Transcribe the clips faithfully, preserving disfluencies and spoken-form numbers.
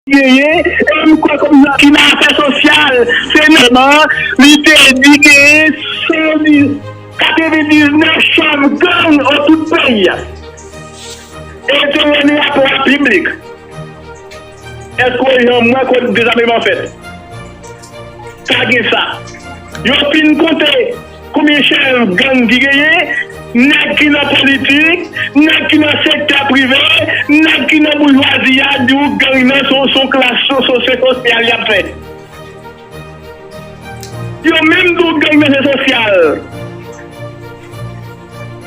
genyen, e m kwè kòm jan ki nan afè sosyal, se nòmal, li te di genyen san dis, katrevendiznèf chèf gang an tout peyi a. E l te rann rapò a piblik. Èske w janm wè kote dezameman fèt? Pa gen sa. Yo fin konte konbyen chèf gang ki genyen, nèg ki nan politik, nèg ki nan sektè prive, nèg ki nan boujwazi a di w gang nan se yon, se yon klas sosyo-sosyal y ap fè. Yo menm di w gang nan se sosyal.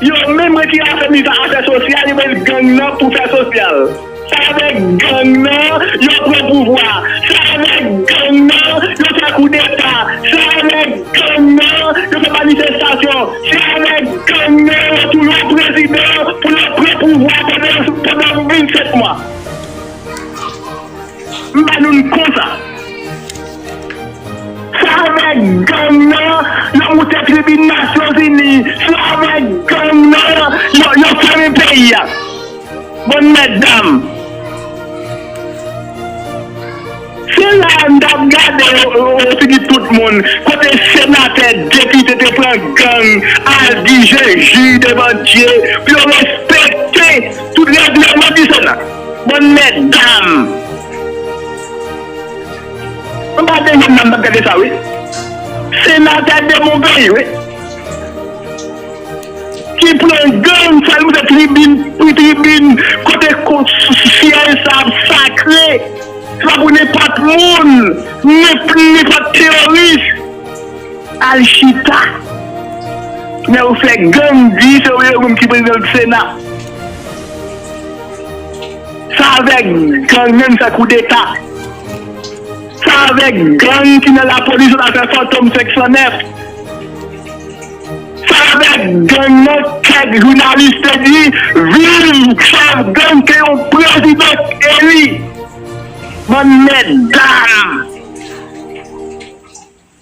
Yo menm retire afè militè, afè sosyal, yo met gang nan pou fè sosyal. Se avèk gang nan yo pran pouvwa. Se avèk gang nan yo fè koudeta. Se avèk gang nan yo fè manifestasyon. Se avèk gang nan yo touye yon prezidan pou yo pran pouvwa pandan, pandan vennsèt mwa. M ba nou l konsa. Se avèk gang nan yo moute tribin Nasyonzini. Se avèk gang nan yo, yo fèmen peyi a. Bann mètdam. Se la a n t ap gade, o, o, o figi tout moun, kote senatè, depite te pran gang al di jejir devan Dye pou yo respekte tout règleman di Sena. Bann mètdam. M pa te jèn nan m t ap gade sa, wi. Senatè de mon peyi, wi. Ki pran gang, fè l moute tribin, pou tribin, kote ko-, syèj sa ap sakre. Se pa pou nenpòt moun, nenp-, nenpòt teworis. Al chita. Men ou fè gang di se ou menm ki prezidan Sena. Se avèk gang menm fè koudeta. Se avèk gang ki nan lapolis yo ta fè Fantom senk san nèf. Se avèk gang nan kèk jounalis te di, viv chèf gang ke yon prezidan eli. Bann mètdam.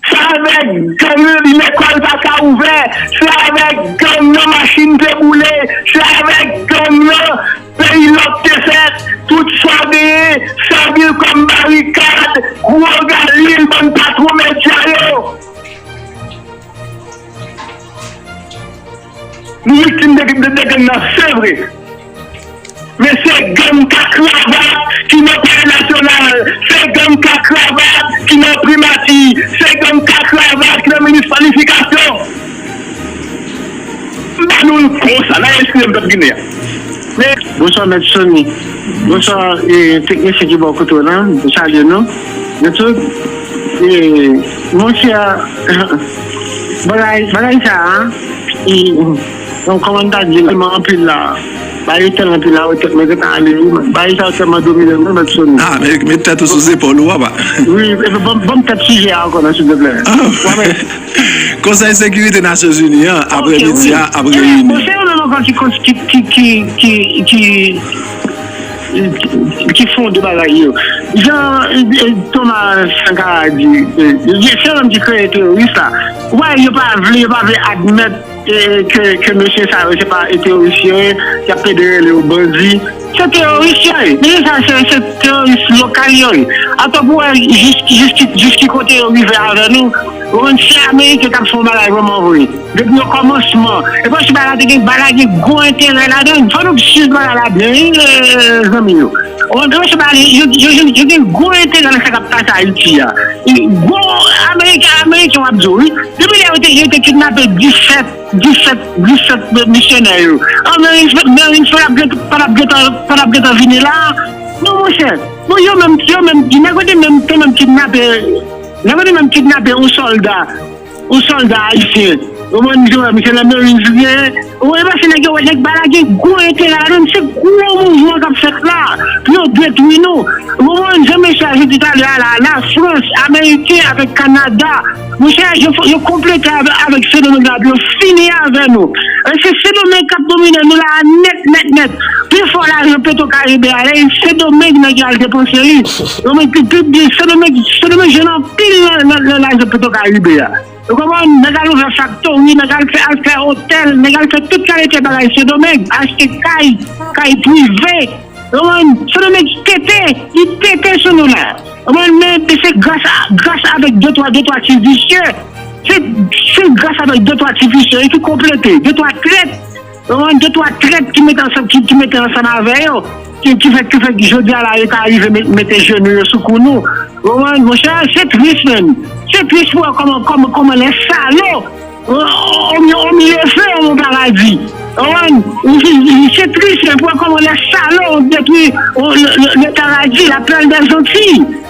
Se avèk gang nan di lekòl pa ka ouvè. Se avèk gang nan machin te boule. Se avèk gang nan peyi lòk te fèt. Tout sa w genyen, sèvi l kòm barikad, gwo galil, bann patwon medya yo. Nou viktim de, de, de gang nan, se vre. Men se gang ka kravat ki nan Palè Nasyonal, se gang ka kravat ki nan Primati, se gang ka kravat ki nan minis planifikasyon. M ba nou l konsa, nan espri m pèp Ginen an. Men Bonswa, Mèt Sony. Bonswa, e, teknisyen ki bò kote w lan. M salye nou. Nou tout. E, monchè, bagay, bagay sa a, e, bon, kòman m ta di l, tèlman anpil la. Bagay yo tèlman anpil la, tèt mwen gentan ale, wi. Bagay sa yo tèlman domine m, wi, Mèt Sony. Ah, men met tèt ou sou zepòl ou, papa. Wi, epi ban m, ban m tèt sijè a ankò, non, silvouplè. Ah. Wè, men, Konsèy Sekirite Nasyonzini an, aprè midi a, ap reyini. Bon, se yo menm ankò ki, ki, ki, ki, ki, ki, ki fonde bagay yo. Jan, eh, Thomas Sankara di, eh, se yo menm ki kreye teworis la. Wè, yo pa vle, yo pa vle admèt, eh, ke, ke mesye sa yo, se pa teworis yo ye, y ap plede rele yo bandi. Se teworis yo ye. Men sa, se, se teworis lokal yo ye. Atò pou wè jis, jis, jis ki kote yo rive avè nou. Ou konprann, se Ameriken k ap fè yon bagay vrèman vre. Depi o kòmansman. E paske bagay la te gen, bagay la gen gwo enterè ladan l. Fò nou swiv bagay la byen, wi, zanmi yo. Ou konprann, se bagay, yo, yo, yo, yo gen gwo enterè nan sa k ap pase Ayiti a. Gwo Ameriken, Ameriken w ap di w, wi. Depi lè yo te, yo te kidnape disèt, disèt, disèt misyonè yo. An, men, men, men, pa t ap gentan, pa t ap gentan, pa t ap gentan vini la. Non, monchè. Bon, yo menm, yo menm, nèg yo te menm, te menm kidnape, nèg yo te menm kidnape yon sòlda, yon sòlda ayisyen. Ou konprann, misye nan Marines li ye. Ou konprann, paske nèg yo wè nèg bagay la gen gwo enterè ladan l, se gwo mouvman k ap fèt la pou yo detwi nou. Ou konprann, jan mesye a di talè a la, Lafrans, Ameriken avèk Kanada, monchè, yo, yo konplote avè-, avèk Sendomeng la pou yo fini avè nou. E se Sendomeng k ap domine nou la a nèt, nèt, nèt. Pi fò lajan Petwokaribe a, se Sendomeng nèg yo al depanse li. Yo mete pi byen, Sendomeng, Sendomeng jwenn anpil nan, nan, nan lajan Petwokaribe a. Ou konprann? Nèg al ouvè faktori, nèg al fè, al fè otèl, nèg al fè tout kalite bagay Sendomeng, achte kay, kay prive. Konprann? Sendomeng tete, li tete sou nou la. Konprann? Men, men se gras a, gras avèk de twa, de twa ti visye. Se, se gras avèk de twa ti visye ki konplote, de twa trèt. Konprann? De twa trèt ki mete ansanm, ki, ki mete ansanm avè yo. Ki, ki fè, ki fè jodi a la, yo ka rive met, mete jenou yo sou kou nou. Konprann? Monchè, se tris, menm. Se tris pou wè kòman, kòman, kòman lè salo o, o, o, o milieu feu, mon paradis. Konprann? Se tris, men pou wè kòman lè salo o detwi o, le, le, le paradis, la perle des Antilles. Konprann?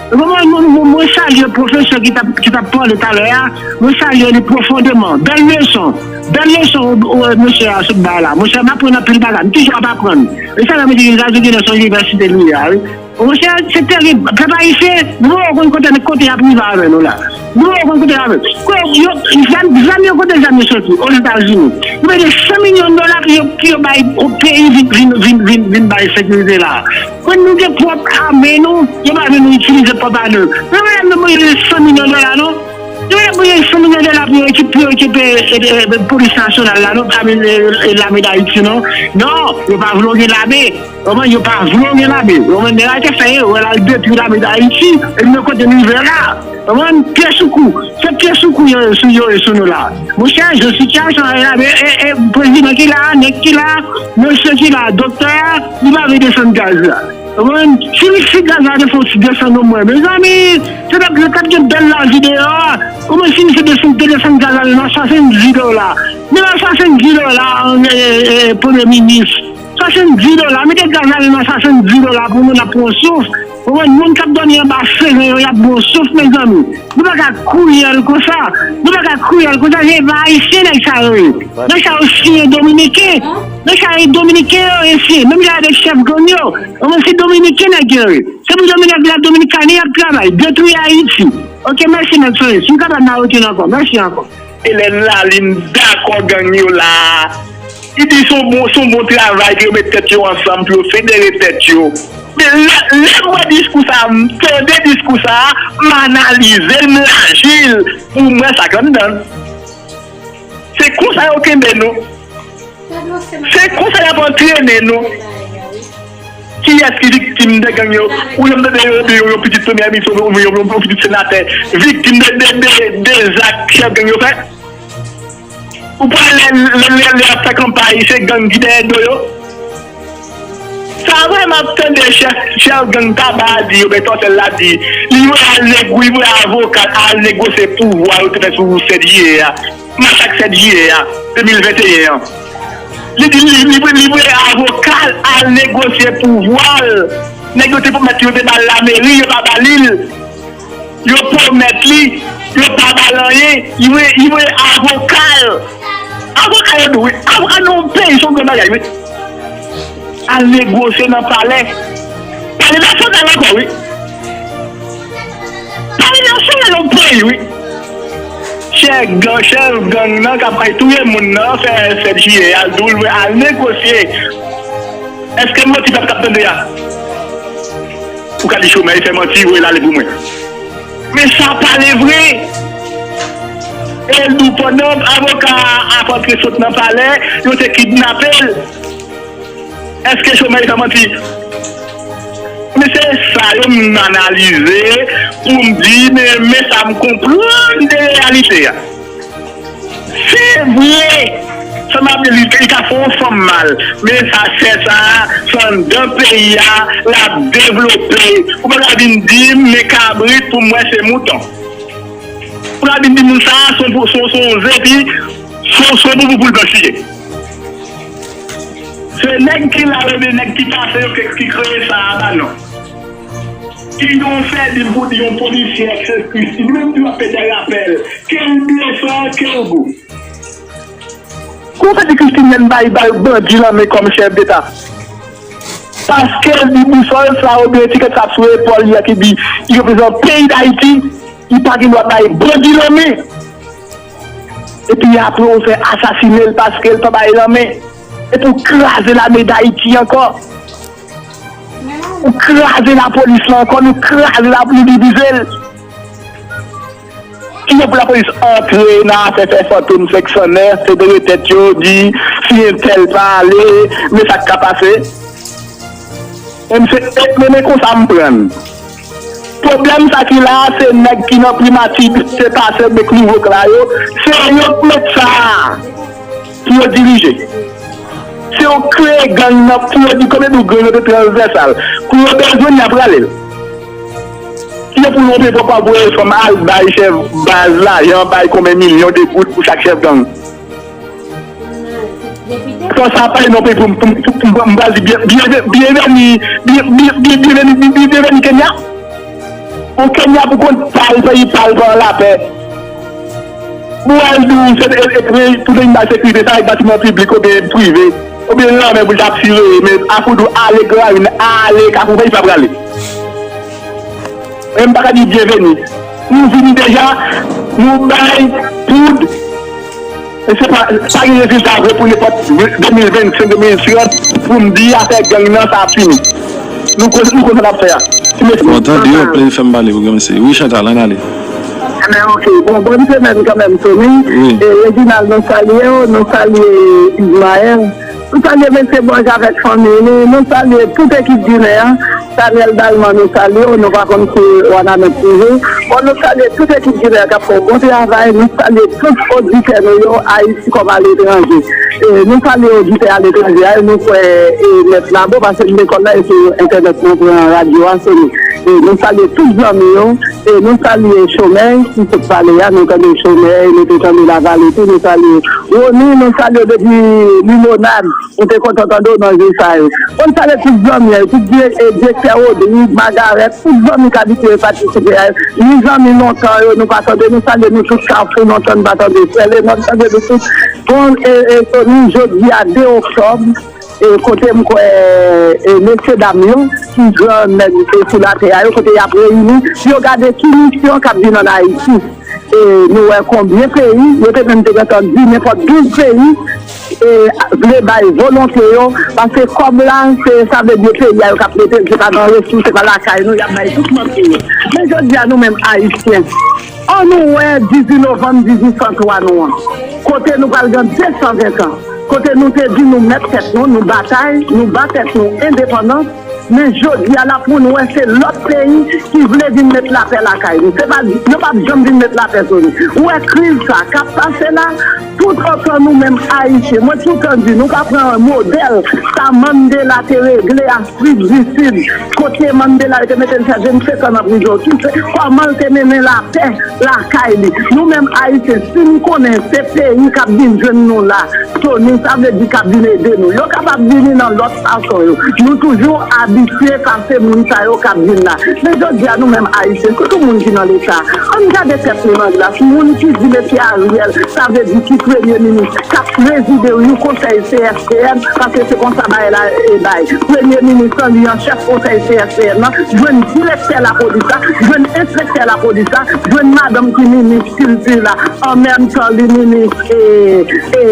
Mwen, mwen, mwen salye pwofesè ki t ap, ki t ap pale talè a. Mwen salye li pwofondeman. Bèl leson. Bèl leson, o, o, mesye a sot bay la. Monchè, m aprann anpil bagay. M toujou ap aprann. E sa fè m di, Radio Guinée se yon inivèsite li ye a, wi. Monchè, se terib. Pèp ayisyen, nou poko konn kote, kote y ap rive avè nou la. Nou poko konn kote y ap rive. Kò yo, zam, zam yo, kote zam yo soti? Ozetazini. Yo mete san milyon dola pou yo, pou yo bay yon peyi vin, vin, vin, vin, vin bay sekirite la. Kò nou gen pwòp ame nou, yo pa vle nou itilize pwòp ame nou. Men medam, nou mete san milyon dola, non? Yo mete pou yo san milyon dola pou yo ekipe, pou yo ekipe, e, e, e, polis nasyonal la, non? Ame, e, e, lame Dayiti, non? Non, yo pa vle w gen lame. Konprann? Yo pa vle w gen lame. Konprann? Nèg la te fè erè, l al detwi lame Dayiti, epi men kote nou rive la. Konprann? Pye sou kou. Se pye sou kou yo ye sou, yo ye sou nou la. Monchè, jan sitiyasyon an ye la, men, e, e, prezidan ki la, nèg ki la, mesye ki la, doktè a, li pa vle desann gaz la. Konprann? Si, si gaz la te fè yon ti desann omwen, mezanmi, se t ap, t ap gen bèl lavi deyò a. Konprann? Si misye desann, te desann gaz la nan swasanndis dola. Men nan swasanndis dola, e, e, e, premye minis. Swasanndis dola, mete gaz la nan swasanndis dola pou nou, n ap pran souf. Ou konprann? Moun k ap dòmi anba sezon yo, y ap pran souf, mezanmi. Nou pa ka kriyèl konsa. Nou pa ka kriyèl konsa. Se pa ayisyen nèg sa yo ye. Nèg sa yo siyen dominiken. Nèg sa yo dominiken yo ye siyen. Menm jan avèk chèf gang yo. Ou konprann? Se dominiken nèg yo ye. Se pou Dominik, la Dominikani y ap travay. Detwi Ayiti. Oke, mèsi, mèt Soyens. Si m kapab, m a retounen ankò. Mèsi ankò. Elèn Lalin dakò gang yo la. Li di se yon bon, se yon bon travay pou yo met tèt yo ansanm, pou yo federe tèt yo. Men lè, lè m wè diskou sa a, m tande diskou sa a, m analize l, m laji l, pou m wè sa k anndan l. Se konsa yo kenbe nou. Se konsa y ap antrene nou. Kiyès ki viktim de gang yo? Ou janm tande yo di yon, yon pitit premyè minis, yon, yon, yon, yon pitit senatè viktim de, de, de, de zak chèf gang yo fè? Ou pa lè, lè, lè, lè y ap fè kanpay, se gang ki dèyè do yo? Sa vrèman ap tande chèf, chèf gang Taba a di, Oben Tòsèl la di, li voye al nego, li voye avoka al negosye pouvwa yo te fè sou sèt jiyè a. Masak sèt jiyè a, de mil venteyen an. Li di li, li, li voye avoka l al negosye pouvwa l. Nèg yo te pwomèt yo te ba l lameri, yo pa ba li l. Yo pwomèt li, yo pa ba l anyen. Li voye, li voye avoka l. Avoka yo dou, wi. Avoka nan yon peyi, se yon gwo bagay, wi. Al negosye nan palè. Palè nasyonal ankò, wi. Palè nasyonal yon peyi, wi. Chèf gang, chèf gang nan k ap pral touye moun nan, fè sèt jiyè, al di w, al negosye. Èske m manti pèp k ap tande a? Ou ka di chomè, fè manti, voye l ale pou mwen. Men sa pale vre. E l di w pandan avoka a ap antre sot nan palè, yo te kidnape l. Èske chomè fè manti? Men se sa yo m analize pou m di, men, men sa m konprann de reyalite a. Se vre, sa m ap di, li, li ka fè yon fanm mal, men sa, sè sa a, se anndan peyi a, l ap devlope. Ou pa ka vin di m, men kabrit pou m wè se mouton. Ou pa ka vin di moun sa a, se yon, se yon, se yon zepi, se yon, se yon boubou pou l blanchiye. Se nèg ki la yo, de nèg ki pase yo, ki, ki kreye sa a, ba non. Ki gon fè di l pou di yon polisye èksesif, li menm di w ap pete rapèl, ke l byen fè, ke l gou. Gon fè di Christine Yèn bay, bay bandi lanmen kòm chèf deta. Paske l di bousòl sa oubyen etikèt sa sou epòl li a ki di li reprezan peyi Dayiti, li pa gen dwa bay bandi lanmen. Epi apre yo fè asasine l paske l pa bay lanmen. Epi w kraze lame Dayiti ankò. Ou kraze lapolis la ankò, nou kraze la, nou divize l. Kijan pou lapolis antre nan afè fè fantom senk san nèf, federe tèt yo, di si entèl pa ale, men sa k ka pase? Men se, men, men konsa m prann. Pwoblèm sa ki la a, se nèg ki nan primati, se pasè, men ki vokla yo, se yo k met sa a pou yo dirije. Se yo kreye gang nan pou yo di, kòm yo di gang yo te transvèsal. Pou yo bezwen, y ap rale l. Ki yo pou yon peyi papa voye fanm al bay chèf baz lajan, bay konbyen milyon de goud pou chak chèf gang. Fò sa pale non, pou, pou, pou, pou, pou m pral di byen, byen, byenveni, byen, byen, byen, byenveni, byen, byenveni Kenya. O Kenya pou kont pa l, peyi pa l, pa an lapè. Pou al di w, se, e, e, e, pou peyi bay sekirite, sa avèk batiman piblik oubyen prive, oubyen lanmè pou l t ap siveye, men akoudou ale Gran Ravin, ale Kafou, peyi pa prale. Men m pa ka di byenveni. Nou vini deja, nou bay poud. E se pa, pa gen rezilta vre pou nenpòt de mil vennsenk, de mil trant, pou m di afè gang nan sa ap fini. Nou konn, nou konn sa n ap fè a. Ti mesye. Bon, tande yo, play fè m pale pou granmesi. Wi, Chantal, ann ale. Ebyen, ok. Bon, bòn semèn kanmenm, Tony. Wi. E, Reginald, nou salye w, nou salye Ismaël. Nou salye mesye Bòj avèk fanmi li. Nou salye tout ekip Dinè an. Daniel Dalman, nou salye w. Nou pa konn si Wanament toujou. Bon, nou salye tout ekip Dinè an k ap fè yon bon travay. Nou salye tout oditè nou yo, Ayiti kòm aletranje. E, nou salye oditè aletranje a. E nou kwè, e, nèt la bon, paske lekòl la e sou entènèt nou pran radyo a, se nou. E, nou salye tout zanmi yo. E, nou salye Chomèy, ki sot pale a, nou tande Chomèy, nou te tande Lavale tou, nou salye Rony, nou salye depi Limonad. Nou te kontan tande w nan jou sa yo. Bon, salye tout zanmi an, tout di-, e, direktè Rodrig, Magarèt, tout zanmi k abitye patisipe a, ni zanmi lontan yo, nou pa tande, nou salye nou tout Kafou, lontan nou pa tande. Frè Lenòt, tande nou tout. Bon, e, e, Tony, jodi a de oktòb, e, kote m kwè, e, mesye dam yo, ki gran nèg, e, sou latè a yo, kote y ap reyini, pou yo gade ki misyon k ap vin ann Ayiti. E nou wè konbyen peyi, yo te menm te gentan di nenpòt douz peyi, e, vle bay volonte yo, paske kòb la, se, sa vle di peyi a yo k ap mete l, se pa nan resous, se pa lakay nou, y ap bay tout manti yo. Men jodi a, nou menm Ayisyen, ann nou wè dizuit novanm dizuit san twa nou an, kote nou pral gen de san ven tan, kote nou te di nou mèt tèt nou, nou batay, nou ba tèt nou endepandans, men jodi a la pou nou wè se lòt peyi ki vle vin met lapè lakay nou. Se pa, yo p ap janm vin met lapè sou nou. Ou wè kriz sa k ap pase la, toutotan nou menm Ayisyen, mwen toutan di, nou pa pran modèl sa Mandela te regle Afrik di Sid, kote Mandela yo te mete l fè vennsenk an nan prizon. Ki se, kòman l te mennen lapè lakay li. Nou menm Ayisyen, si n konnen se peyi k ap vin jwenn nou la, Tony, sa vle di k ap vin ede nou. Yo kapab vini nan lòt fason yo. Nou toujou abitye pase moun sa yo k ap vin la. Men jodi a, nou menm Ayisyen, sitou moun ki nan Leta, ann gade tèt nou nan glas. Moun ki di mesye Ariel, sa vle di ki premye minis, k ap prezide yon konsèy C S P N, paske se konsa bagay la e bay. Premye minis lan, li an chèf konsèy C S P N nan, jwenn direktè lapolis la, jwenn enspektè lapolis la, jwenn madanm ki minis kilti la, an menm tan li minis e, e,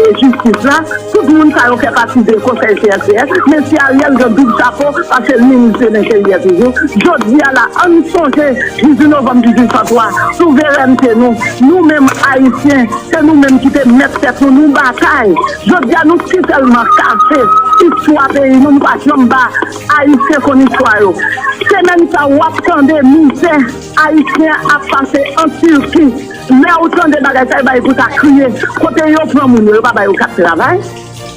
e jistis la. Tout moun sa yo fè pati de konsèy C S P N. Mesye Ariel gen doub chapo, paske l minis de lenteryè toujou. Jodi a la, ann sonje dizuit novanm dizuit san twa, souverènte nou, nou menm Ayisyen, se nou menm ki te mèt tèt nou, nou batay. Jodi a, nou si sèlman kase istwa peyi nou, nou pa janm ba Ayisyen konn istwa yo. Semèn sa, w ap tande mizè Ayisyen ap pase an Tiki. Lè w tande bagay sa, e bay pou ta kriye. Kote yo pran moun yo, yo pa ba yo kat travay.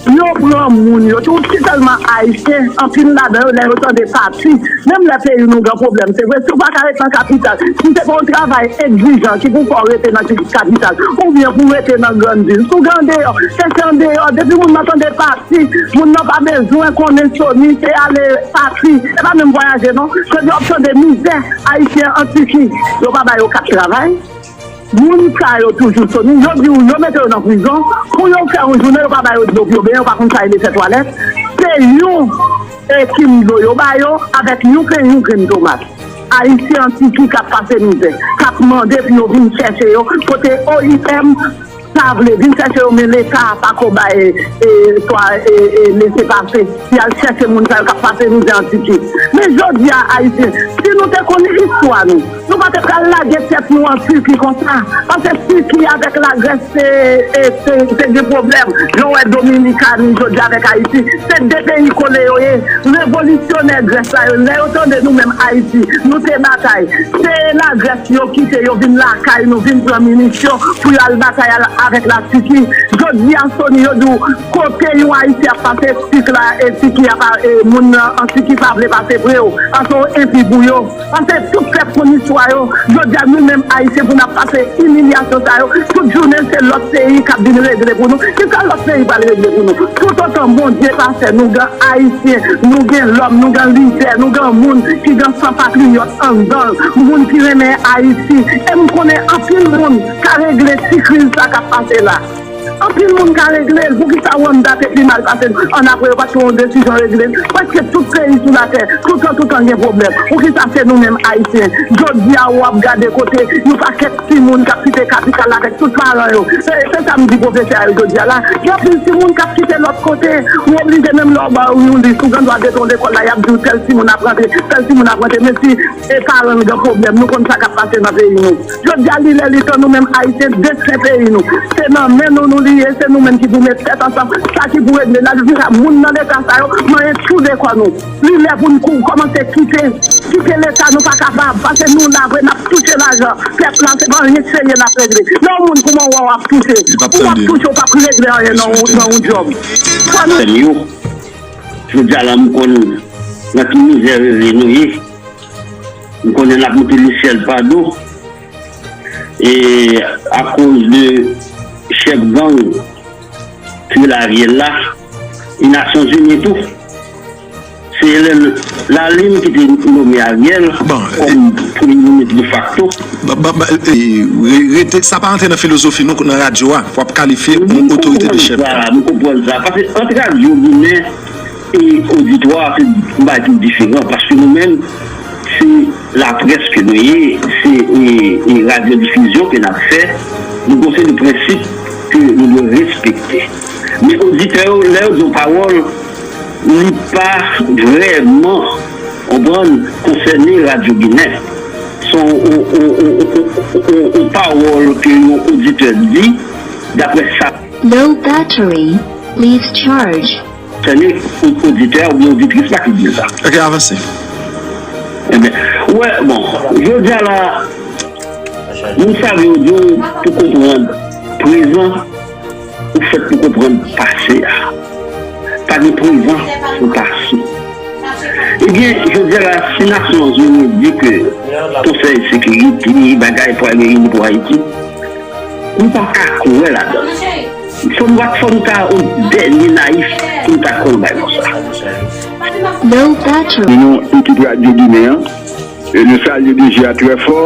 Yo pran moun yo, tou si sèlman Ayisyen, anpil ladan yo, lè yo tande pati. Menm lè peyi nou gen pwoblèm, se vre, si w pa ka ret nan kapital, si se pa yon travay egzijan ki pou fè w rete nan kapital, oubyen pou w rete nan grann vil, si w gen andeyò, chèche andeyò, depi moun nan tande pati, moun nan pa bezwen konnen Sony, se ale pati, se pa menm vwayaje non, se di w ap tande mizè Ayisyen an Tiki, yo pa ba yo kat travay. Moun sa yo toujou Sony, yo di w yo mete yo nan prizon, pou yo fè yon jounen, yo pa ba yo dlo pou yo benyen, yo pa konn sa rele fè twalèt. Se yon, e, kim dlo yo ba yo, avèk yon pen, yon grenn tomat. Ayisyen an Tiki k ap pase mizè, k ap mande pou yo vin chèche yo, kote O I M ta vle vin chèche yo, men Leta pa ko bay, e, swa, e, e, lese pase. Y al chèche moun sa yo k ap pase mizè an Tiki. Men jodi a, Ayisyen, si nou te konn istwa nou, Nou pa te pral lage tèt nou an Tiki konsa. Paske Tiki avèk Lagrès se, e, se, se gen pwoblèm. Jan w wè Dominikani jodi avèk Ayiti. Se de peyi kole yo ye. Revolisyonè Grès la yo, lè yo tande nou menm Ayiti, nou te batay. Se Lagrès yo kite yo vin lakay nou, vin pran minisyon pou yo al batay al avèk la Tiki. Jodi a, Sony, yo di w, kote yon Ayisyen ap pase, Tiki la, e Tiki ap, e moun nan an Tiki pa vle pase pre w. Paske w enpi pou yo. Paske tout pèp konn istwa yo. Jodi a, nou menm Ayisyen, pou n ap pase imilyasyon sa yo, tout jounen se lòt peyi k ap vin regle pou nou. Kisa lòt peyi pral regle pou nou? Toutotan Bondye pa fè nou gen Ayisyen, nou gen lòm, nou gen lidè, nou gen moun ki gen san patriyòt anndan l, moun ki renmen Ayiti. E m konnen anpil moun ka regle ti kriz sa k ap pase la. Anpil moun ka regle l. Poukisa Rwanda te pi mal pase n? Annapre, yo pa t pran yon desizyon regle l. Prèske tout peyi sou latè, toutan, toutan gen pwoblèm. Poukisa se nou menm Ayisyen? Jodi a, w ap gade kote yon pakèt timoun k ap kite kapital la avèk tout paran yo. Se, se sa m di pwofesè a yo jodi a la. Gen anpil timoun k ap kite lòt kote. Ou oblije menm lè w ba yo yon lis, ou gen dwa detonn lekòl la, y ap di w tèl timoun ap rantre, tèl timoun ap rantre. Men si e paran l gen pwoblèm, nou konn sa k ap pase nan peyi nou. Jodi a, li lè li tan nou menm Ayisyen desten peyi nou. Se nan men nou nou li ye, se nou menm ki pou met tèt ansanm. Sa ki pou regle la, se sa moun nan leta sa yo manyen tou de kò nou. Li lè pou n kou kòmanse kite, kite leta nou pa kapab, paske nou la vre n ap touche lajan pèp la, se pa anyen serye n ap regle. Lè yon moun kouman w ap touche, ou ap touche, ou p ap regle anyen nan yon, nan yon djòb. Fò nou. Yo, jodi a la, m konn nan ki mizè rele nou ye. M konnen n ap moute lesyèl pa do. E akoz de chèf gang ki rele Ariel la, e Nasyonzini tou. Se Hélène Lalime ki te nome Ariel kòm premye minis defakto. Ba, ba, ba, e, re-, rete, sa pa antre nan filozofi nou nan radyo a, pou ap kalifye yon otorite de chèf. M konprann sa, m konprann sa. Paske ant radyo ginen e oditwa a, se yon bagay ki diferan, paske nou menm, se laprès ke nou ye, se, e, e radyodifizyon ke n ap fè, nou gen yon seri de prensip ke nou dwe respekte. Men oditè yo, lè yo di yon pawòl, li pa vrèman, konprann, konsène Radyo Ginen. Se yon, yon, yon pawòl ke yon oditè di, daprè sa. Low battery, please charge. Konsène oditè oubyen oditris la ki di sa. Ok, avanse. Ebyen, ou wè, bon, jodi a la, moun sa yo di w pou konprann prezan, ou fèt pou konprann pase a. Pa gen prezan san pase. Ebyen, jodi a la, si Nasyonzini di ke Konsèy Sekirite, bagay pou al reyini pou Ayiti, nou pa ka kwè ladan l. Fò n pa, fò n ta yon dènye nayif pou n ta kwè yon bagay konsa. Low battery. Nou, ekip Radyo Ginen an, e nou salye D J a trè fò,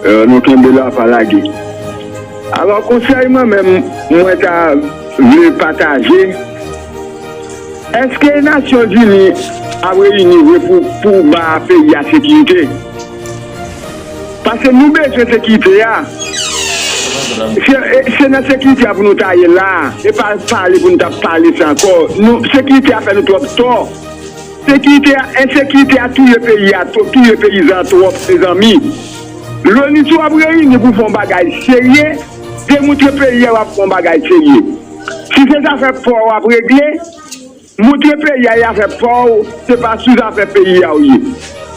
e, nou kenbe la pa lage. Alò, konsèy mwen menm, mwen ta vle pataje, èske Nasyonzini ap reyini vre pou, pou ba peyi a sekirite? Paske nou bezwen sekirite a. Se, e, se nan sekirite a pou nou ta ye la. E pa pale pou nou ta pale sa ankò. Nou, sekirite a fè nou twòp tò. Sekirite a, ensekirite a touye peyi a, tou-, touye peyizan twòp, mezanmi. Loni, si w ap reyini pou fè yon bagay serye, demontre peyi a w ap fè yon bagay serye. Si se zafè pa w w ap regle, montre peyi a e afè pa w, se pa sou zafè peyi a w ye.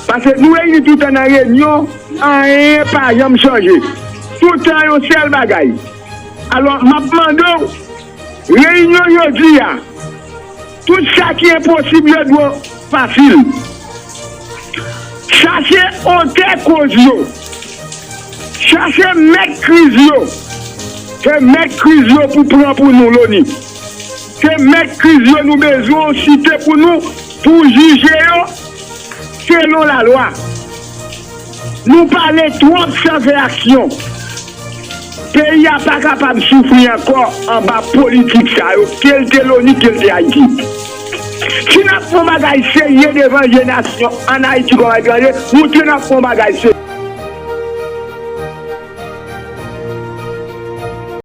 Paske nou reyini toutan nan reyinyon, anyen pa janm chanje. Toutan yon sèl bagay. Alò, m ap mande w, reyinyon jodi a, tout sa ki enposib yo dwe fasil. Chache otè koz yo. Chache mèt kriz yo. Se mèt kriz yo pou pran pou nou, Loni. Se mèt kriz yo nou bezwen w site pou nou, pou w jije yo selon lalwa. Nou pale twòp san fè aksyon. Peyi a pa kapab soufri ankò anba politik sa yo, ke l te Loni, ke l te Ayiti. Si n ap fè yon bagay serye devan je nasyon ann Ayiti kòm aletranje, montre n ap fè yon bagay serye.